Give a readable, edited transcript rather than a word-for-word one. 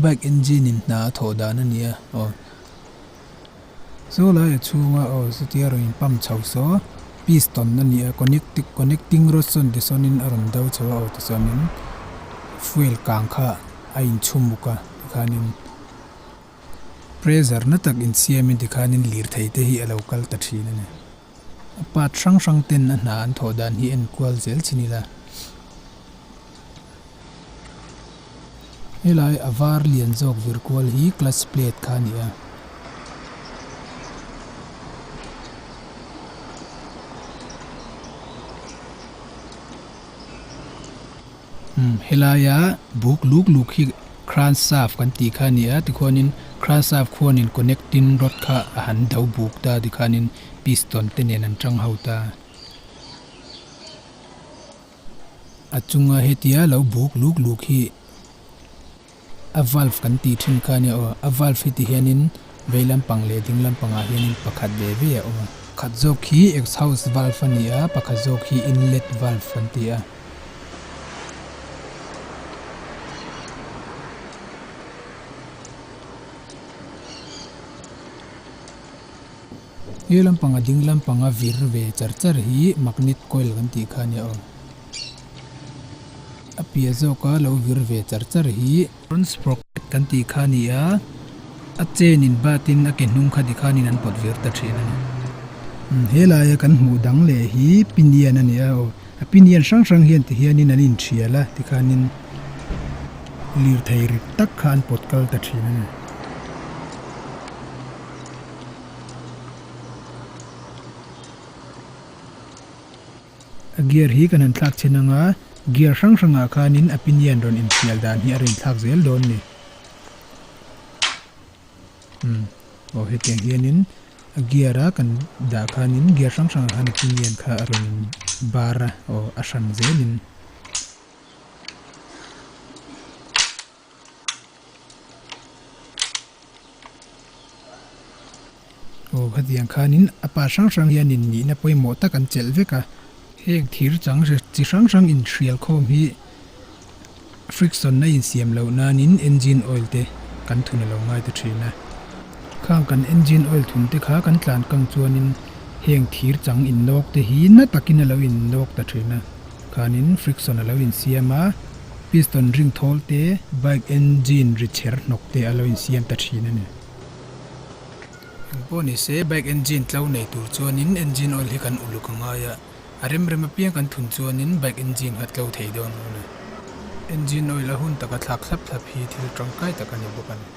bike engine in hna a thawh dan a ni a aw saw lai a chhunga aw chutia rawn in pump chho saw piston a ni a connecting connecting rod sawn tisawn in a rawn do chho a aw tichuan in fuel kang kha a inchhum bawk a tikhanin pressure na tak insiamin tikhanin lirthei te hi a lo kal ta thin a ni. A part hrang hrang ten a hna an thawh dan hi en kual zel chin ila. Helai a var lian zawk vir kual hi clutch plate kha a ni a. Umm helaia buk luk luk hi crankshaft kan tih kha a ni a tikhuanin crankshaft khuanin connecting rod kha a han do buk ta tikhanin piston te nen an tang ho ta. A chunga hetia lo buk luk luk hi a valve kan tih thin kha a nia aw, a valve hi ti hianin vei lampang leh ding lampangah hianin pakhat ve ve a awm a. Pakhat zawk hi exhaust valve a ni a, pakhat zawk hi inlet valve kan ti a. He lampanga ding lampanga vir ve char char hi magnet coil kan tih kha a nia aw. A piah zawka lo vir ve char char hi front sprocket kan tih kha a ni a, a chain in batin a ke hnung kha tikhanin an pawt vir ta thin a ni. Helaia kan hmuh dang leh hi pinion a ni a aw. A pinion hrang hrang hian tihianin an inthial a tikhanin lirthei rit tak kha an pawt kal ta thin a ni. A gear hi kan han thlak chhin anga gear hrang hrangah khanin a pinion rawn inthial dan hi a rawn thlak zel dawn ni. Umm aw hetiang hianin a gear a kan dah khanin gear hrang hrangah khan a pinion kha a rawn bar a aw a hran zelin. Aw khatiang khanin a pa hrang hrang hianin nihna pawimawh tak an chelh vek a. Heng thir chang chi hrang hrang inhrial khawm hi friction a insiam loh nanin engine oil te kan thun a lo ngai ta thin a. Khang kan engine oil thun te kha kan tlan kang chuanin heng thir chang innawk te hi na takin a lo innawk ta thin a. Khanin friction a lo insiam a. Piston ring thawl te, bike engine ri chher hnawk te a lo insiam ta thin a ni. Engpawh ni se, bike engine tlo nei tur chuanin engine oil hi kan uluk a ngai a, a rem rem apiang kan thun chuanin bike engine kha tlo thei dawn lo a ni. Engine oil a hun taka thlak thlap thlap hi thil tangkai tak a ni bawk a ni.